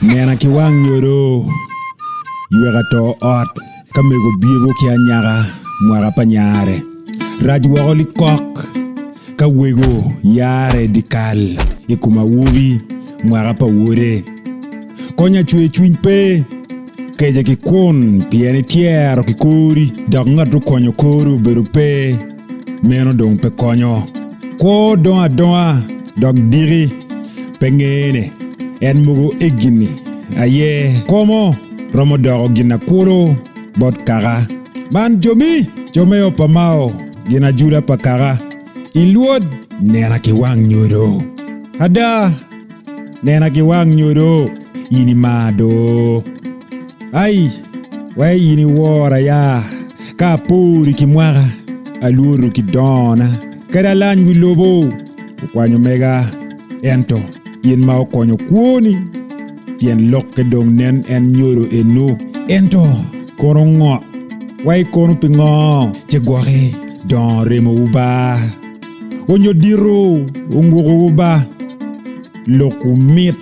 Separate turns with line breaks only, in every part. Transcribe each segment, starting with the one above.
Nena ki wang nyodo, yweka to ot ka mego byebo ki anyaka mwaka pa nyare. Rac woko likok ka wego yare dyekal i kom awobi mwaka pa wode. Konya cwer cwiny pe, kece ki kun pien ityero ki kori dok ngat okonyo kori obedo pe, meno dong pe konyo. Kwo dongo adonga dok diki pe ngene. En mogo egini aye komo romo doko ginakulu bot kaka. Man jomi, Comeo pa Mao, ginajula pa kaka. I lwod, nena ki wang nyodo. Ada, nena ki wang nyodo, in imar do. Ai, wai in iwora ya, ka apori ki mwaka, alworu ki dongona. Kadi alany wi lobo, okwanyo mega, ento in ma okonyo kwoni, pien lokke dong nen en nyodo enu. Ento kono ngo, wai kono pingo? Ci gwoki dongo remowu ba, onyo dito ongukowu ba, lokwu mit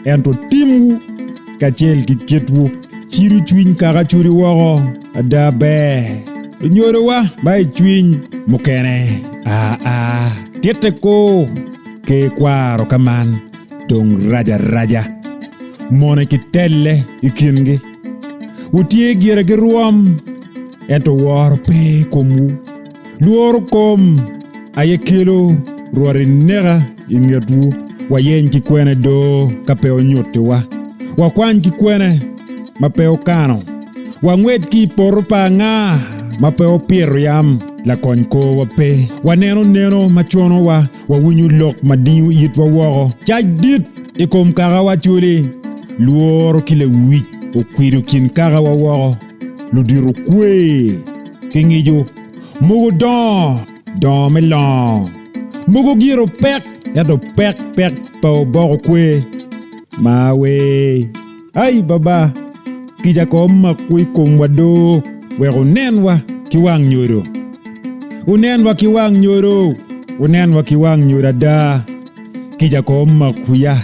ento timwu kacel ki kitwu cido cwiny kaka cudi woko. Ada ber lunyodowa ma i cwiny mukene aa titte ko ke kwaro ka man dong rac araca mone ki telle i kingi. Wutye gire ki rwom ento woro pe i komwu. Lworo kom aye kelo Rwot ineka i ngetwu. Wayeny ki kwene do ka pe onyuttiwa, wakwany ki kwene ma pe okano, wangwed ki i poto pa anga ma pe opito yam, lakony korwa pe. Waneno neno ma conowa, wawinyo lok ma dingo itwa woko. Cac dit i kom kakawa culi, lworo ki lewic okwido kin kakawa woko. Ludito kwe ki ngico, mogo dongo dongo me longo, mogo giro pek ento pek pek pa oboko kwe. Ma we, ai baba, kica ko omakwu i komwa do, wek wunenwa ki wang nyodo. Wunenwa ki wang nyodo, wunenwa ki wang nyodo ada. Kica ko omakwu ya,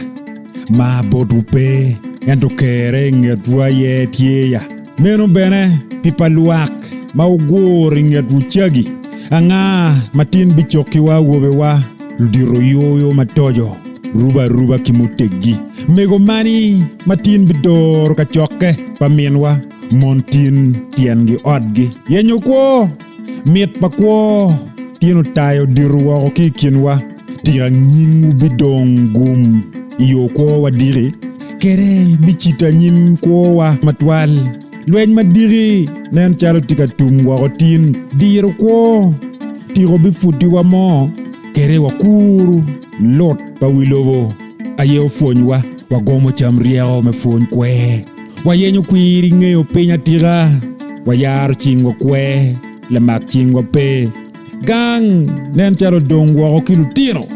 mar botwu pe, ento kerre i ngetwu aye tye ya. Meno bene pi pa lwak ma wuguro i ngetwu cagi. Anga ma tin bicokkiwa awobewa, ludito oyoyo ma toco, rubo aruba ki muteggi? Mego mani ma tin bidoro kacokke pa minwa, mon tin tyengi otgi yenyo kwo? Mit pa kwo tin otayo dito woko ki i kinwa. Tika nyingwu bidong gum i yo kwowa diki? Kede bicito anyim kwowa matwal? Lweny ma diki nen calo tye ka tum woko tin. Diro kwo tiko biputiwa mo? Kede wakuru lut pa wi lobo aye opwonywa? Wagomo cam ryeko me pwony kwer. Wayenyo kwir i ngeyo piny atika. Wayaro cingwa kwer, lamak cingwa pe. Gang nen calo odong woko ki lutino.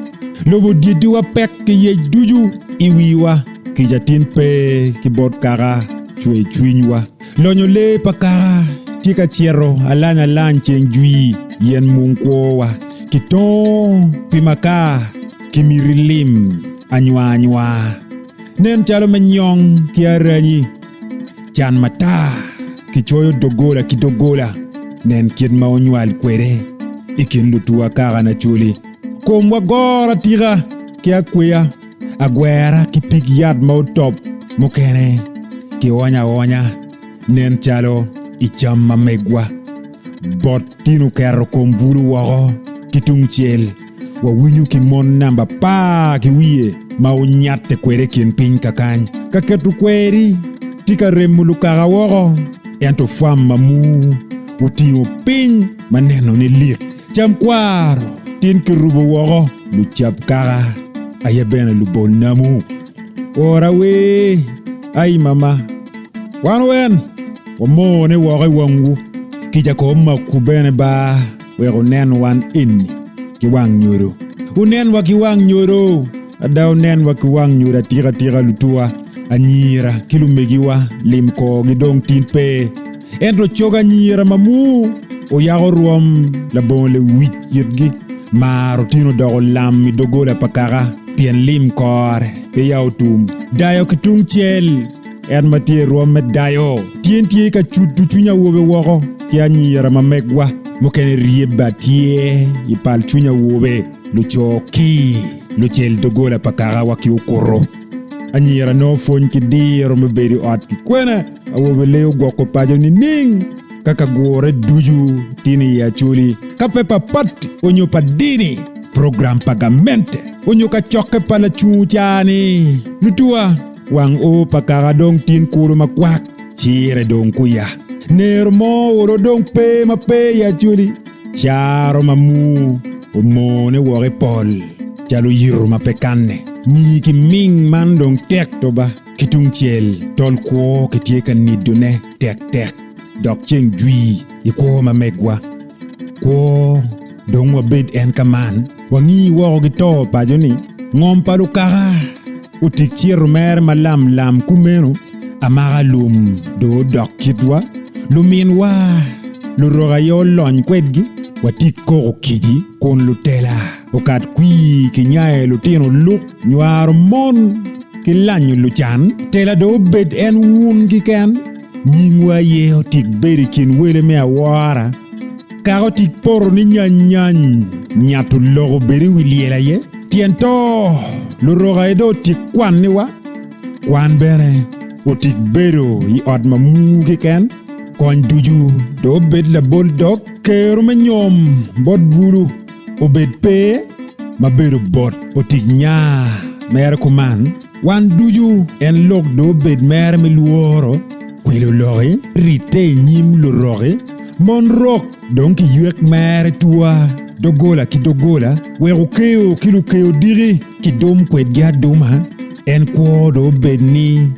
Lobo dyeddiwa pek ki yec ducu i wiwa. Kica tin pe ki bot kaka cwer cwinywa. Lonyo lee pa kaka tye ka cito alany alany ceng jwi yen mung kwowa. Kitongo pi makar ki miti lim anywa anywa. Nen calo me nyong ki aranyi. Can matar kicoyo doggola ki doggola. Nen kit ma onywal kwede i kin lutuwa kaka Nacholi. Komwa goro atika ki akweya, agwera ki pig yat ma otop mukene kionyo aonya nen calo i cam ma megwa. Bot tin oketo kom bulu woko ki tungcel. Wawinyo ki mon namba apar ki wiye ma wunyatte kwede i kin piny kakany. Ka keto kweri tye ka remo lukaka woko, ento fam ma mu otingo piny ma nenone lik. Cam kwaro tin kirubo woko, lucab kaka aye bene lubol namu. Ora wee, ai mama, wan wen wamone woko i wangwu, kica ko omakwu bene ba. Wek wunen wan eni ki wang nyodo. Wunenwa ki wang nyodo! Ada wunenwa ki wang nyodo atika tika lutuwa, anyira ki lumegiwa lim korgi dong tin pe. Ento cog anyira ma mu oyako rwom labongo lewic itgi. Mar otin odoko lam i doggola pa kaka. Pien lim kore pe ya otum. Dayo ki tung cel, en ma tye i rwom me dayo, tyen tye ka cutu cwiny awobe woko ki anyira ma megwa. Mukene ryebbe atyer i pal cwiny awobe, luco ki lucel doggola pa kakawa ki okuto. Anyira nongo pwony ki diro me bedo i ot ki kwene. Awobe leyo gwoko paco nining ka kagure ducu tino i Acholi? Ka pe pa pati onyo pa dini, program pa gamente onyo kacokke pa lacungu ca ni lutuwa, wang oo pa kaka dong tin kulu makwak, cire dong kuya. Nero mo olo dong pe ma pe i Acholi. Caro ma muu omone woko i pol calo yito ma pe kanne. Ngii ki ming man dong tek to ba. Ki tungcel, tol kwo kitye ka nidone tektek dok ceng jwi i kwo ma megwa. Kwo dong wabed en ka man, wangi woko ki to paco-ni. Ngom pa lukaka otik cito mere ma lam lam kumeno, amaka lum dong odok kitwa, luminwa lurok aye olony kwedgi, watik koko kici kun lutela okat kwir ki nyayo lutino luk, nywaro mon ki lanyo lucan, tela dong obed en wun keken. Nyingwa aye otik bedo i kin wele me awora, kaka otik poto ni nyanyany, nyato lok obed i wi lyel aye. Tyen to lurok aye dong otik kwanniwa, kwan bene otik bedo i ot ma muu keken. Kony ducu dong obed labol dog kero me nyom bot bulu obed pe ma bedo bot otic nya mere kuman. Wan ducu en lok dong obed mere me lworo, kwelo loki, ridde i nyim luroki, mon rok dong kiywek mere tua doggola ki doggola, wek okeyo ki lukeyo diki kidum kwedgi aduma, en kwo dong obed ni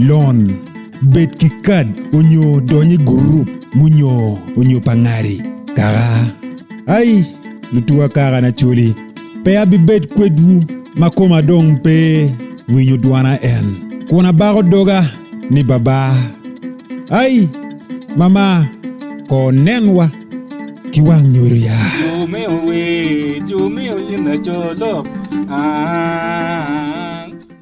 lon, bed ki kad onyo dony i gurup munyo onyo pa ngari kaka. Ai, lutuwa kaka na coli, pe abibed kwedwu ma koma dong pe winyo dwana en, kun abako doga ni baba. Ai, mama, ko nenwa ki wang nyodo ya.
Jo me ower, jo me oyin aco lok, ah.